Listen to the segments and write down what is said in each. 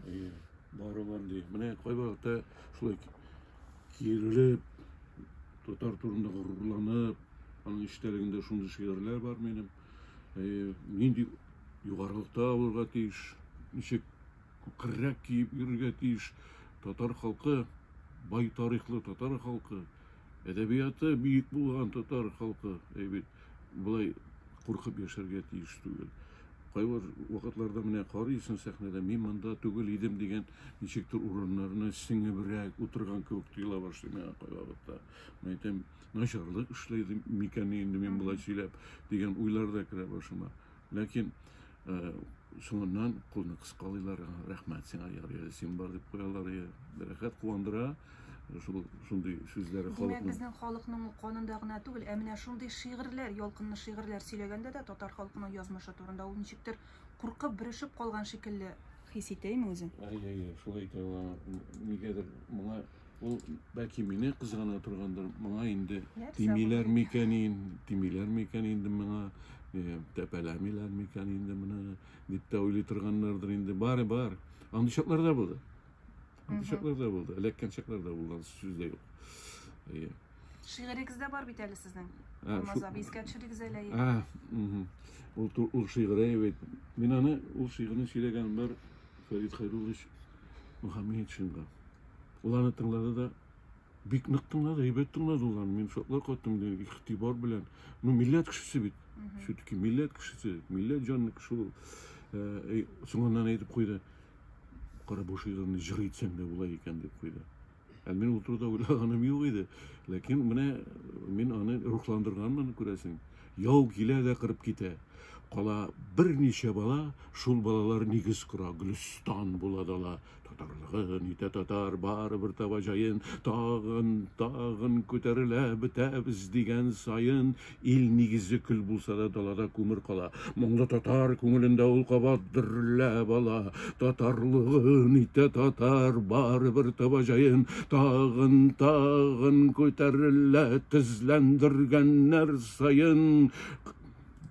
Әйе, бар ул андый. Менә кайвакытта шулай киерелеп, татар турында горурланып, аның эчтәлегендә шундый шигырьләр бар минем. Әйе, нинди югарылыкта булырга тиеш, ничек күкрәк киеп йөрергә тиеш татар халкы, бай тарихлы татар халкы, әдәбияты бөек булган татар халкы, әй бит, болай куркып яшәргә тиеш түгел. Кайбер вакытларда менә карыйсың сәхнәдә, мин монда түгел идем дигән ничектер урыннарына сеңебрәк утырган кебек тоела башлый миңа кайвакытта. Мин әйтәм, начарлык эшләдем микән инде мин болай сөйләп дигән уйлар да керә башыма. Ләкин соңыннан кулны кыскалыйлар, рәхмәт сиңа, ярый әле син бар дип куялар, рәхәт куандыра шул шундый сүзләре халыкның. Димәк, безнең халыкның канында гына түгел, ә менә шундый шигырьләр, ялкынлы шигырьләр сөйләгәндә дә татар халкының язмышы турында ул ничектер куркып, бөрешеп калган шикелле хис итәме үзен? Әй, әй, шулай итә ул. Нигәдер моңа ул бәлки мине кызгана торгандыр, моңа инде тимиләр микән инде, тимиләр микән инде моңа, тәпәләмиләр микән инде моны дип тә уйлый торганнардыр инде. Бары бар. Андый чаклар да булды. Андый чаклар да булды. Эләккән чаклар да булды, анысы сүз дә юк. Әйе. Шигырегез дә бар бит әле сезнең. Алмаз абый, искә төшерегез әле. А, ул ул шигыре бит. Мин аны ул шигырне сөйләгән бар Фәрит Хәйруллович Мөхәммәтшинга. Ул аны тыңлады да, бик нык тыңлады, әйбәт тыңлады ул аны. Мин шатлар каттым, игътибар белән. Ну, милләт кешесе бит. Все-таки милләт кешесе, милләт җанлы кеше ул. Соңыннан әйтеп куйды. Кара бу шигырьне җыр итсәң дә була икән дип куйды. Ә мин ул турыда уйлаганым юк иде. Ләкин менә мин аны рухландырганмын, күрәсең. Яу килә дә кырып китә. Кала берничә бала, шул балалар нигез кора, Гөлестан була дала. Татарлыгын итә татар, барыбер таба җаен, тагын, тагын күтәрелә бетәбез дигән саен, ил нигезе көл булса да далада күмер кала. Моңлы татар күңелендә ул кабат дөрләп ала. Татарлыгын итә татар, барыбер таба җаен, тагын, тагын күтәрелә тезләндергәннәр саен.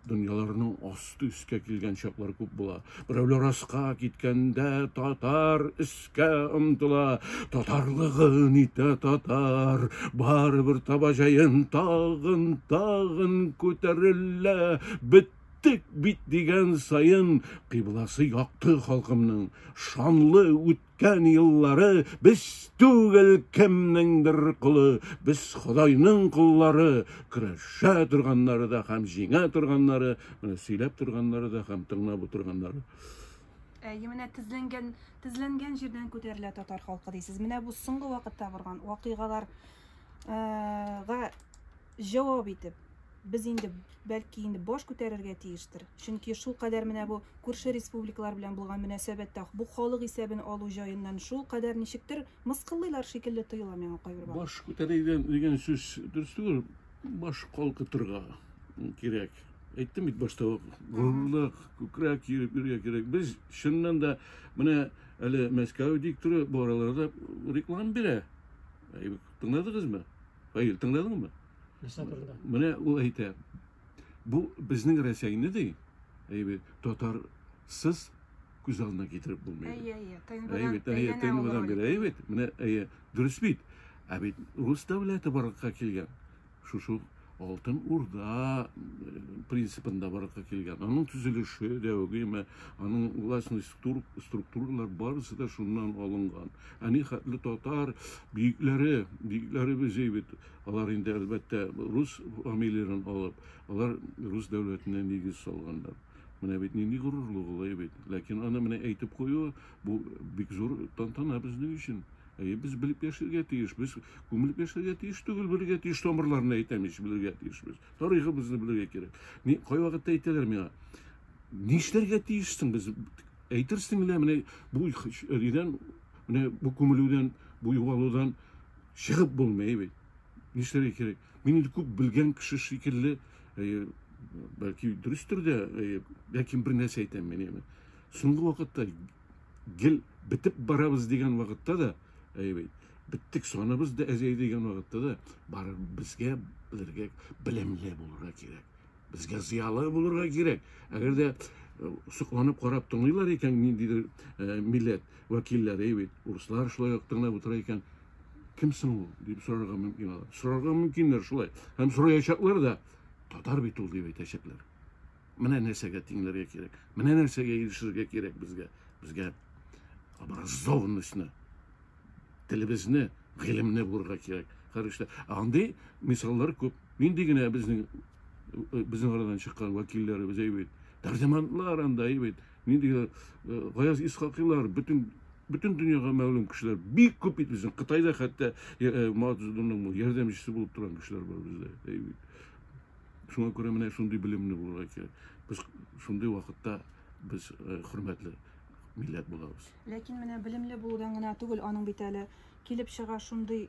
Дөньяларның асты өскә килгән чаклар күп була. Берәүләр аска киткәндә татар өскә омтыла. Татарлыгын итә татар, барыбер таба җаен, тагын, тагын күтәрелә. Беттек бит дигән саен кыйбласы якты халкымның. Шанлы үткән еллары без түгел кемнеңдер колы, без Ходайның коллары, көрәшә торганнары да һәм җиңә торганнары, менә сөйләп торганнары да һәм тыңлап утырганнары. Әйе, менә тезләнгән, тезләнгән җирдән күтәрелә татар халкы дисез. Менә бу соңгы вакытта барган вакыйгаларга җавап итеп, без инде бәлки инде баш күтәрергә тиештер. Чөнки шул кадәр менә бу күрше республикалар белән булган мөнәсәбәттә бу халык исәбен алу җаеннан шул кадәр ничектер мыскыллыйлар шикелле тоела миңа кайбер вакыт. Баш күтәрергә дигән сүз дөрес түгел, баш калкытырга кирәк. Әйттем бит башта ук, горурлык, күкрәк киереп йөрергә кирәк. Без чыннан да менә әле Мәскәү дикторы бу араларда реклама бирә. Тыңладыгызмы? Фаил, тыңладыңмы? Нәрсә турында? Менә ул әйтә. Бу безнең Рәсәйне ди, әйбәт, татарсыз күз алдына китереп булмый. Әйе, әйе, ТНВ-дан. Әйе, ТНВ-дан бирә, әйе бит. Менә, әйе, дөрес бит. Ә бит рус дәүләте барлыкка килгән. Шушы Алтын Урда принципында барлыкка килгән. Аның төзелеше дә үгеме, аның властный структуралар барысы да шуннан алынган. Ә ни хәтле татар бөекләре, бөекләребез бит, алар инде әлбәттә рус фамилияләрен алып, алар рус дәүләтенә нигез салганнар. Менә бит нинди горурлык ул, әйе бит. Ләкин аны менә әйтеп кую, бу бик зур тантана безнең өчен. Әйе, без белеп яшәргә тиеш, без күмелеп яшәргә тиеш түгел, белергә тиеш, тамырларны әйтәм ич, белергә тиешбез. Тарихыбызны белергә кирәк. Ни, кайвакытта әйтәләр миңа, нишләргә тиешсең без? Әйтерсең лә, менә бу нидән, менә бу күмелүдән, бу югалудан чыгып булмый бит. Нишләргә кирәк? Мин инде күп белгән кеше шикелле, әйе, бәлки дөрестер дә, әйе, ләкин бер нәрсә әйтәм мин, әйе. Соңгы вакытта гел бетеп барабыз дигән вакытта да, әйе бит, беттек, саныбыз да әзәйде дигән вакытта да, барыбер безгә белергә, белемле булырга кирәк. Безгә зыялы булырга кирәк. Әгәр дә сокланып карап тыңлыйлар икән ниндидер милләт вәкилләре бит, урыслар шулай ук тыңлап утыра икән, кем соң ул дип сорарга мөмкин алар. Сорарга мөмкиннәр шулай. Һәм сораячаклар да, татар бит ул дип әйтәчәкләр. Менә нәрсәгә тиңләргә кирәк. Менә нәрсәгә ирешергә кирәк безгә. Безгә образованностьны, телебезне, гыйлемне булырга кирәк. Һәр эштә. Андый мисаллар күп. Нинди генә безнең арадан чыккан вәкилләребез әйбит. Тәрҗеманлар анда әйбит. Нинди генә Гаяз Исхакыйлар, бөтен дөньяга мәгълүм кешеләр бик күп бит безнең. Кытайда хәтта Мао Цзэдунның ярдәмчесе булып торган кешеләр бар бездә. Әйбит. Шуңа күрә менә шундый белемле булырга кирәк. Без шундый вакытта без хөрмәтле милләт булабыз. Ләкин менә белемле булудан гына түгел, аның бит әле килеп чыга шундый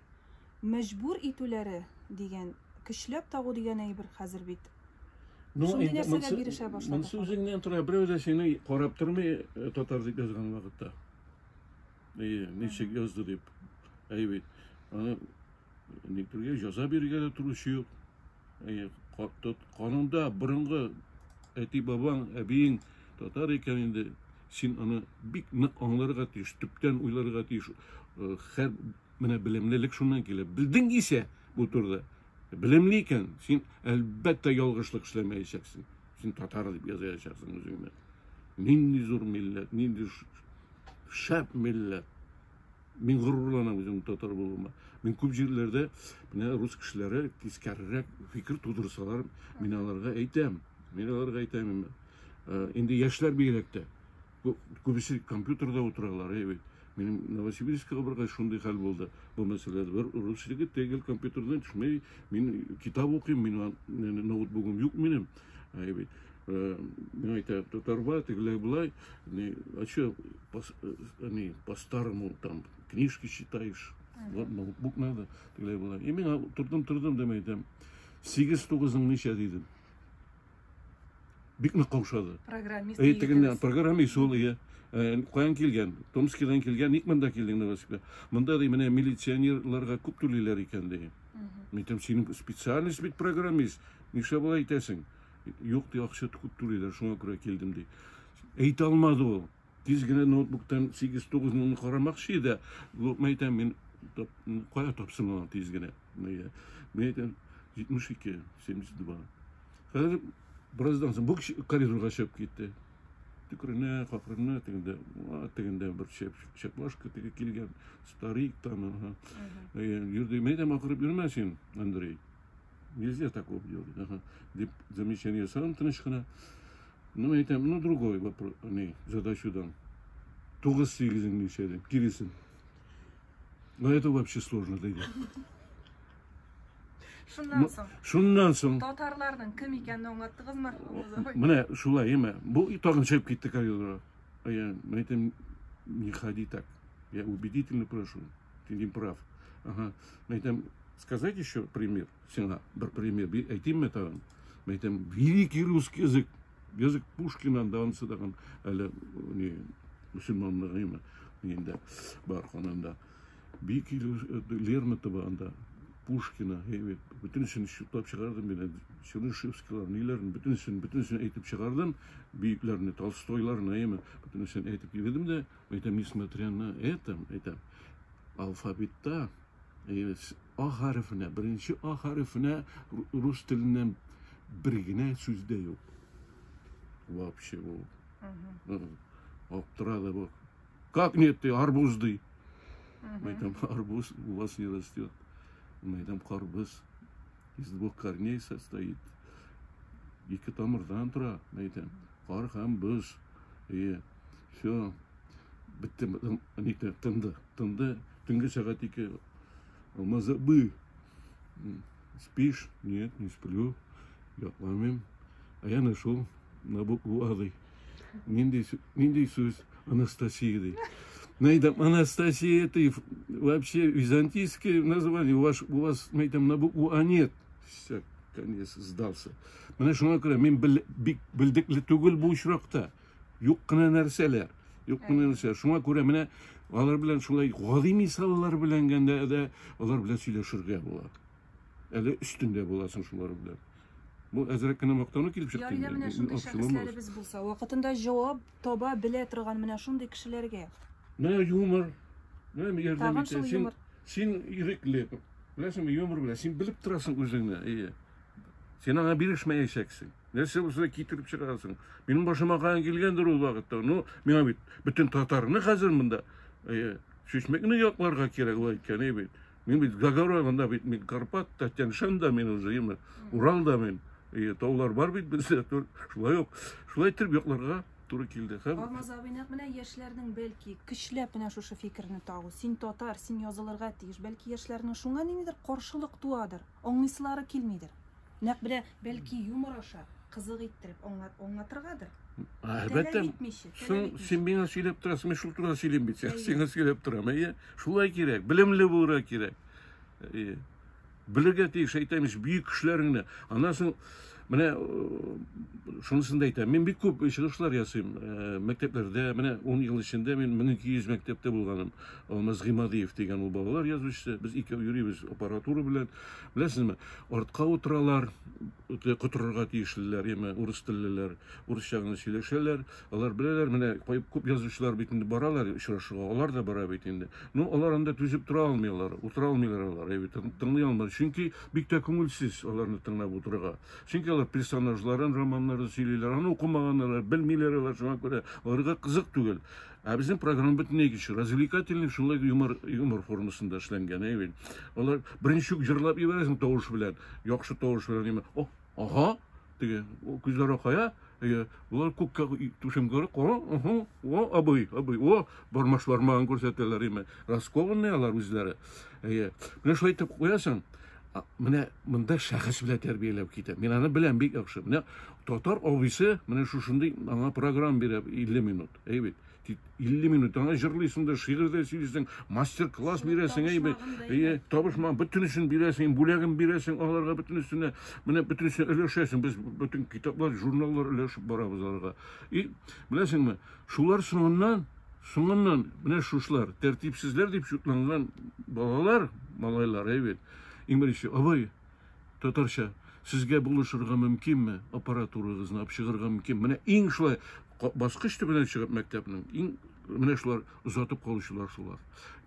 мәҗбүр итүләре дигән, көчләп тагу дигән әйбер хәзер бит. Шундый нәрсәгә бирешә башлады. Монысы үзеңнән тора, берәү дә сине карап тормый татар дип язган вакытта. Әйе, ничек язды дип. Әйе бит. Аны никтергә җәза бирергә дә торучы юк. Әйе, канунда борынгы әти-бабаң, әбиең татар икән инде, син аны бик нык аңларга тиеш, төптән уйларга тиеш. Һәр менә белемлелек шуннан килә. Белдең исә бу турыда, белемле икән, син әлбәттә ялгышлык эшләмәячәксең. Син татар дип язаячаксың үзеңне. Нинди зур милләт, нинди шәп милләт. Мин горурланам үзем татар булуыма. Мин күп җирләрдә менә рус кешеләре тискәрерәк фикер тудырсалар, мин аларга әйтәм. Мин аларга әйтәм. Инде яшьләр бигрәк тә. Күбесе компьютерда утыралар, әй бит. Минем Новосибирскига баргач шундый хәл булды. Бу мәсьәләдә бер рус егет тегел компьютердан төшмәй, мин китап укыйм, мин ноутбугым юк минем. Әй бит. Мин әйтә, татарба, тегеләй болай, не, а чё, не, по-старому там книжки читаешь, вот ноутбук надо, тегеләй болай. И мин тордым, тордым, дим әйтәм, сигез тугызың ничә дидем. Бик нык каушады. Программист. Әй, тегеннән, программист ул, иә. Каян килгән? Томскидан килгән, ник монда килдең Новосибирскка? Монда ди, менә милиционерларга күп түлиләр икән ди. Мин әйтәм, синең специальность бит программист, нишләп алай әйтәсең? Юк, ди, акча күп түлиләр, шуңа күрә килдем, ди. Әйтә алмады ул. Тиз генә ноутбуктан 8-9 ны карамакчы иде. Мин әйтәм, мин кая тапсын аны тиз генә? Мин әйтәм, 72, 72. Хәзер бераздан соң бу коридорга чыгып китте. Төкеренә, какырына, тегендә, тегендә бер чәпашка теге килгән, старик там, ага. Йөрде, мин әйтәм, акырып йөрмә син, Андрей. Нельзя такого делать. Ага. Дип замечание ясадым тыныч кына. Ну, әйтәм, ну, другой вопрос, не, задачу дам. Тугыз сигезең ничә дим, киресен. Но это вообще сложно, диде. Шуннан соң. Шуннан соң. Татарларның кем икәнен аңлаттыгызмы? Менә шулай, әмма бу тагын чыгып китте коридорга. Я әйтәм, не ходи так. Я убедительно прошу. Ты не прав. Ага. Әйтәм, сказать еще пример? Сиңа бер пример әйтимме тагын? Әйтәм, великий русский язык, язык Пушкина, анда анысы тагын әле не мөселманлыгы име, инде бар канында. Бик Лермонтова анда, Пушкина, әйбәт, бөтенесен чутлап чыгардым мин, Чернышевскийлар, ниләрен, бөтенесен әйтеп чыгардым, бөекләрне, Толстойларны, әйме, бөтенесен әйтеп килдем дә, әйтәм, несмотря на это, әйтәм, алфавитта, әйбәт, А хәрефенә, беренче А хәрефенә рус теленнән бер генә сүз дә юк. Вообще бу. Аптырады бу. Как нет ты, арбуз ди. Әйтәм, арбуз у вас не растет. Әйтәм, карбыз из двух корней состоит. Ике тамырдан тора, әйтәм. Кар һәм боз. И все. Бетте, нитте, тынды. Тынды. Төнге сәгать 2. Алмаз абый, спишь? Нет, не сплю. Йокламыйм. А я нашел на букву А, ди. Нинди сүз? Анастасия, ди. Әйтәм, Анастасия, это вообще византийское название. У вас, әйтәм, на букву А нет. Все, конец, сдался. Менә шуңа күрә мин бик белдекле түгел бу очракта. Юк кына нәрсәләр. Юк кына нәрсәләр. Шуңа күрә менә алар белән шулай гади мисаллар белән генә дә алар белән сөйләшергә була. Әле өстендә буласың шулар белән. Бу әзрәк кенә мактану килеп чыкты. Ярый да менә шундый шәхесләребез булса, вакытында җавап таба белә торган менә шундый кешеләргә. Менә юмор. Менә ярдәм итә. Син, син ирекле. Беләсеңме, юмор белән. Син белеп торасың үзеңне. Әйе. Син аңа бирешмәячәксең. Нәрсә булса да китереп чыгарасың. Минем башыма каян килгәндер ул вакытта. Ну, миңа бит бөтен татарны хәзер монда әйе, чишмәкне якларга кирәк ул әйткән, әйе бит. Мин бит Гагара монда бит мин Карпат та, Тяньшан да мин уже, әйеме? Урал да мин. Әйе, таулар бар бит бездә. Шулай ук. Шулай итеп якларга туры килде. Һәм Алмаз абый, нәкъ менә яшьләрнең бәлки көчләп менә шушы фикерне тагу. Син татар, син язылырга тиеш. Бәлки яшьләрнең шуңа ниндидер каршылык туадыр, аңлыйсылары килмидер. Нәкъ менә бәлки юмор аша кызык иттереп аңлатыргадыр. Әлбәттә. Соң син миңа сөйләп торасың, мин шул турыда сөйлим бит. Сиңа сөйләп торам. Әйе, шулай кирәк, белемле булырга кирәк. Әйе. Белергә тиеш, әйтәм ич, бөек кешеләреңне. Аннан соң менә шунысын да әйтәм. Мин бик күп чыгышлар ясыйм мәктәпләрдә. Менә 10 ел эчендә мин 1200 мәктәптә булганым. Алмаз Гыймадиев дигән ул балалар язучысы. Без икәү йөрибез аппаратура белән. Беләсезме, артка утыралар, котырырга тиешлеләр, яме урыс теллеләр, урысча гына сөйләшәләр. Алар беләләр, менә күп язучылар бит инде баралар очрашуга, алар да бара бит инде. Ну, алар анда түзеп тора алмыйлар, утыра алмыйлар алар, әйбәт, тыңлый алмыйлар. Чөнки бик тә күңелсез аларны тыңлап утырырга. Чөнки алар персонажларын, романнарын сөйлиләр, аны укымаганнар, белмиләр алар, шуңа күрә аларга кызык түгел. Ә безнең программа бөтенләй икенче, развлекательный, шулай юмор, юмор формасында эшләнгән, әйе бит. Алар беренче үк җырлап җибәрәсең тавыш белән, яхшы тавыш белән, әйме, о, ага, теге, күзләре кая, әйе, болар күккә түшәмгә кара, уһу, о, абый, абый, о, бармаш бармагын күрсәтәләр, әйме, раскованный алар үзләре. Әйе, менә шулай итеп куясың, менә монда шәхес белән тәрбияләп китә. Мин аны беләм бик яхшы. Менә татар абыйсы менә шушындый аңа программа бирә 50 минут. Әйе бит. 50 минут аңа җырлыйсың да, шигырь дә сөйлисең, мастер-класс бирәсең, әйе бит. Әйе, табышмак бөтенесен бирәсең, бүләген бирәсең аларга бөтенесенә. Менә бөтенесен өләшәсең. Без бөтен китаплар, журналлар өләшеп барабыз аларга. И, беләсеңме, шулар соңыннан, соңыннан менә шушылар, тәртипсезләр дип чутланган балалар, малайлар, әйе бит. Иң беренче, абый, татарча, сезгә булышырга мөмкинме? Аппаратурагызны алып чыгарга мөмкин. Менә иң шулай баскыч төбенә чыгып мәктәпнең, иң менә шулар озатып калучылар шулар.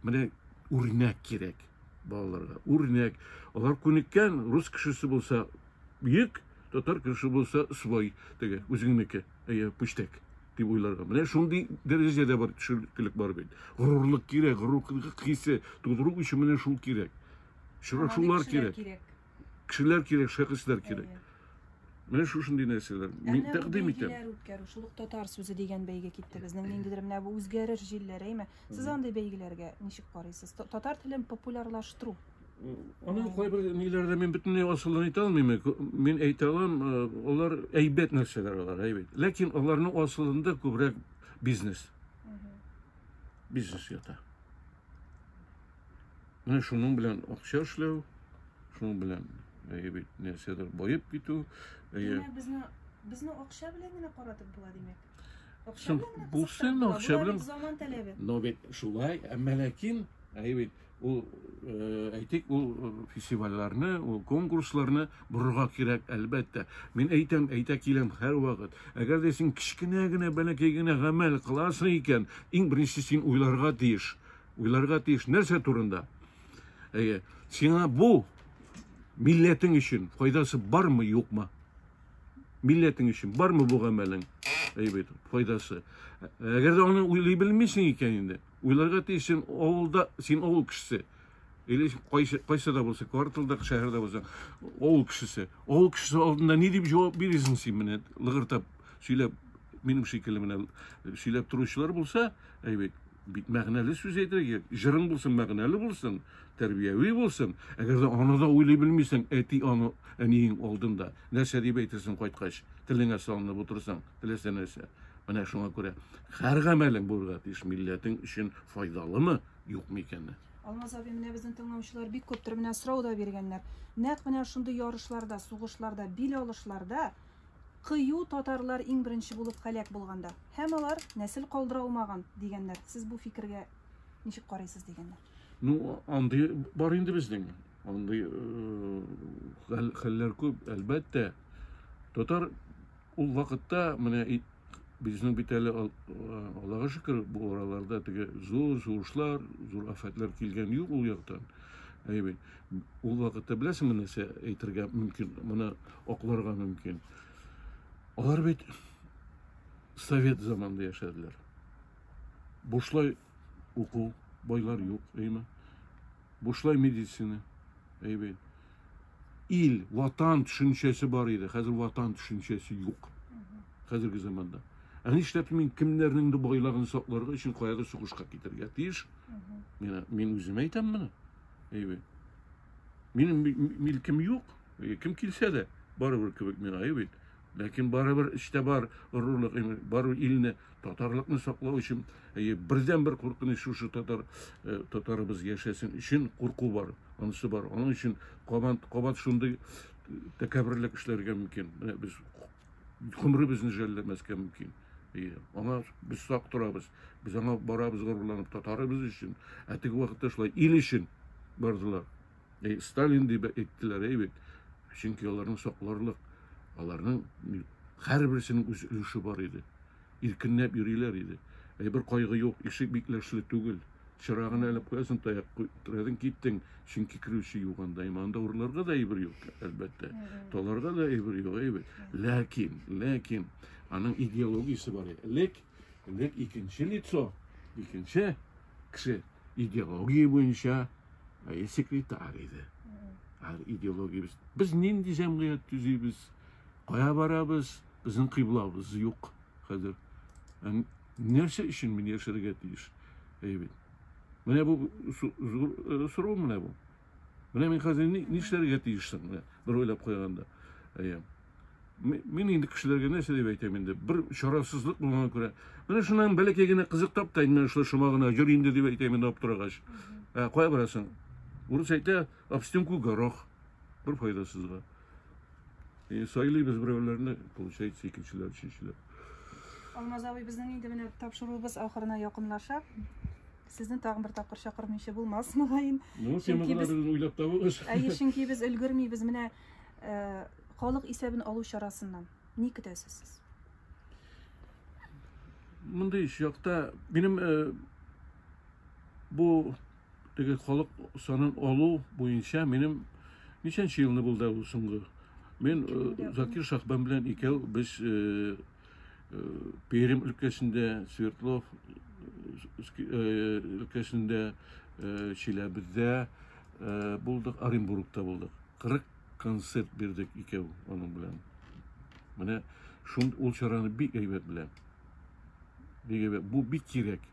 Менә үрнәк кирәк балаларга. Үрнәк. Алар күнеккән, рус кешесе булса бөек, татар кешесе булса свой, теге үзеңнеке, әйе, пүчтәк дип уйларга. Менә шундый дәрәҗәдә бар төшенкелек бар бит. Горурлык кирәк, горурлык хисе тудыру өчен менә шул кирәк. Очрашулар кирәк. Кешеләр кирәк, шәхесләр кирәк. Менә шушындый нәрсәләр. Мин тәкъдим итәм. Бәйгеләр үткәрү, шул ук татар сүзе дигән бәйге китте безнең. Ниндидер менә бу үзгәреш җилләре, әйме? Сез андый бәйгеләргә ничек карыйсыз? Татар телен популярлаштыру. Аның кайбер ниләрдә мин бөтенләй асылын әйтә алмыйм. Мин әйтә алам, алар әйбәт нәрсәләр алар, әйбәт. Ләкин аларның асылында күбрәк бизнес. Бизнес ята. Менә шуның белән акча эшләү, шуның белән әйе бит нәрсәдер баеп китү. Әйе. Димәк, безне безне акча белән генә каратып була, димәк. Акча белән генә булсын, акча белән. Заман таләбе. Но бит шулай, әмма ләкин, әйе бит, ул әйтик, ул фестивальләрне, ул конкурсларны борырга кирәк, әлбәттә. Мин әйтәм, әйтә киләм һәрвакыт. Әгәр дә син кечкенә генә, бәләкәй генә гамәл кыласың икән, иң беренче син уйларга тиеш. Уйларга тиеш нәрсә турында? Әйе, сиңа бу милләтең өчен файдасы бармы, юкмы? Милләтең өчен бармы бу гамәлең? Әйе бит, файдасы. Әгәр дә аны уйлый белмисең икән инде, уйларга тиеш син авылда, син авыл кешесе. Или кайсы, кайсы да булса, кварталда, шәһәрдә булса, авыл кешесе. Авыл кешесе алдында ни дип җавап бирәсең син менә лыгыртап сөйләп, минем шикелле менә сөйләп торучылар булса, әйе бит, Бик мәгънәле сүз әйтергә кирәк. Җырың булсын, мәгънәле булсын, тәрбияви булсын. Әгәр дә аны да уйлый белмисең, әти аны әниең алдында нәрсә дип әйтерсең кайткач, телеңә салынып утырсаң, теләсә нәрсә. Менә шуңа күрә һәр гамәлең булырга тиеш милләтең өчен файдалымы, юкмы икәне. Алмаз абый, менә безнең тыңлаучылар бик күптер, менә сорау да биргәннәр. Нәкъ менә шундый ярышларда, сугышларда, бил алышларда Кыю татарлар иң беренче булып һәлак булганда һәм алар нәсел калдыра алмаган, дигәннәр. Сез бу фикергә ничек карыйсыз, дигәннәр. Ну, андый бар инде безнең. Андый хәлләр күп, әлбәттә. Татар ул вакытта менә безнең бит әле Аллага шөкер, бу араларда теге зур сугышлар, зур афәтләр килгән юк ул яктан. Әйе бит. Ул вакытта беләсеңме нәрсә әйтергә мөмкин, моны акларга мөмкин. Алар бит совет заманында яшәделәр. Бушлай уку, байлар юк, әйеме? Бушлай медицина, әйе бит. Ил, ватан төшенчәсе бар иде. Хәзер ватан төшенчәсе юк. Хәзерге заманда. Ә нишләп мин кемнәрнең дә байлыгын сакларга өчен каядыр сугышка китәргә тиеш? Мин, мин үзем әйтәм моны. Әйе бит. Минем милкем юк. Кем килсә дә, барыбер кебек миңа, әйе бит. Ләкин барыбер эчтә бар горурлык, барыбер илне, татарлыкны саклау өчен, әйе, бердән-бер куркыныч шушы татар, э, татарыбыз яшәсен өчен курку бар, анысы бар. Аның өчен кабат, кабат шундый тәкәбберлек эшләргә мөмкин. Менә без гомеребезне жәлләмәскә мөмкин. Әйе, аңа без сак торабыз. Без аңа барабыз горурланып татарыбыз өчен. Ә теге вакытта шулай ил өчен бардылар. Әй, Сталин дип әйттеләр, әй бит. Чөнки аларның сакларлык, аларның һәрберсенең үз өлеше бар иде. Иркенләп йөриләр иде. Әй, бер кайгы юк, ишек бикләшле түгел. Чырагын әлеп куясың, таяк терәдең, киттең. Чөнки керүче юк анда. Әмма анда урларга да әйбер юк, әлбәттә. Таларга да әйбер юк, әйбер. Ләкин, ләкин аның идеологиясе бар иде. Элек, элек икенче лицо, икенче кеше идеология буенча Әйе, секретарь иде. Хәзер идеологиябез. Без нинди җәмгыять төзибез? Кая барабыз? Безнең кыйблабыз юк хәзер. Нәрсә өчен мин яшәргә тиеш? Әйе бит. Менә бу зур э, сорау менә бу. Менә мин хәзер нишләргә тиеш соң? Менә бер уйлап куйганда. Әйе. Мин инде кешеләргә нәрсә дип әйтәм инде, бер чарасызлык булганга күрә. Менә шуннан бәләкәй генә кызык тап та инде, шулай шома гына йөр инде дип әйтәм инде аптырагач. Ә, кая барасың? Урыс әйтә, об стенку горох. Бер файдасызга. И сайлыйбыз берәүләрне, получается, икенчеләр, өченчеләр. Алмаз абый, безнең инде менә тапшыруыбыз ахырына якынлаша. Сезне тагын бер тапкыр чакырмыйча булмас, мөгаен. Ну, тема гына уйлап табыгыз. Әйе, чөнки без өлгермибез. Менә э, Халык исәбен алу чарасыннан ни көтәсез сез? Мондый чакта минем э, бу теге халык санын алу буенча минем ничәнче елны булды ул соңгы? Мин э, Закир Шахбан белән икәү без э, Пермь өлкәсендә, Свердлов өлкәсендә, Чиләбедә булдык, Оренбургта булдык. 40 концерт бирдек икәү аның белән. Менә шул ул чараны бик әйбәт беләм. Бик әйбәт. Бу бик кирәк.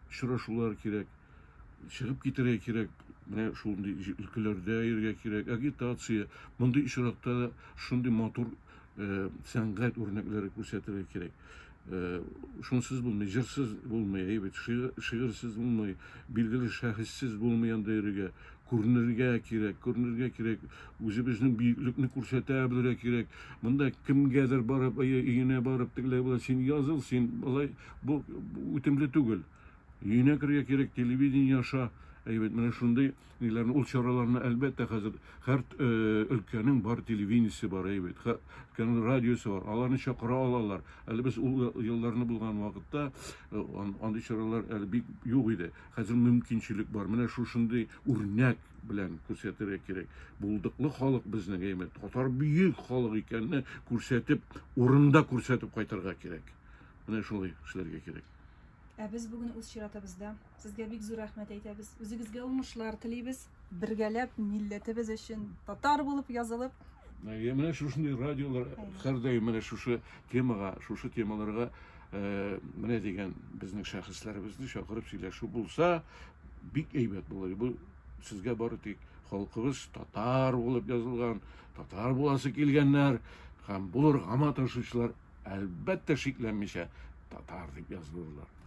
Очрашулар кирәк. Чыгып китәргә кирәк. Менә шундый өлкәләрдә йөрергә кирәк. Агитация. Мондый очракта да шундый матур э, сәнгать үрнәкләре күрсәтергә кирәк. Э, шунсыз булмый, җырсыз булмый, әйбәт, шигырьсез булмый, билгеле шәхессез булмый анда йөрергә. Күренергә кирәк, күренергә кирәк, үзебезнең бөеклекне күрсәтә белергә кирәк. Монда кемгәдер барып, өенә барып, тегеләй болай, син языл, син болай, бу үтемле түгел. Өенә керергә кирәк, телевидение аша, әйбәт, менә шундый ниләрне, ул чараларны әлбәттә хәзер һәр э, өлкәнең бар телевидениесе бар, әйбәт, һәр өлкәнең радиосы бар, аларны чакыра алалар. Әле без ул елларны булган вакытта э, андый чаралар әле бик юк иде. Хәзер мөмкинчелек бар. Менә шушындый үрнәк белән күрсәтергә кирәк. Булдыклы халык безнең, әйбәт, татар бөек халык икәнне күрсәтеп, урында күрсәтеп кайтырга кирәк. Менә шулай эшләргә кирәк. Ә без бүген үз чиратыбызда сезгә бик зур рәхмәт әйтәбез. Үзегезгә уңышлар телибез. Бергәләп милләтебез өчен татар булып язылып. Әйе, менә шушындый радиолар һәрдаим менә шушы темага, шушы темаларга э, менә дигән безнең шәхесләребезне чакырып сөйләшү булса, бик әйбәт булыр. Бу сезгә бары тик халкыбыз татар булып язылган, татар буласы килгәннәр һәм булырга маташучылар әлбәттә шикләнмичә татар дип язылырлар.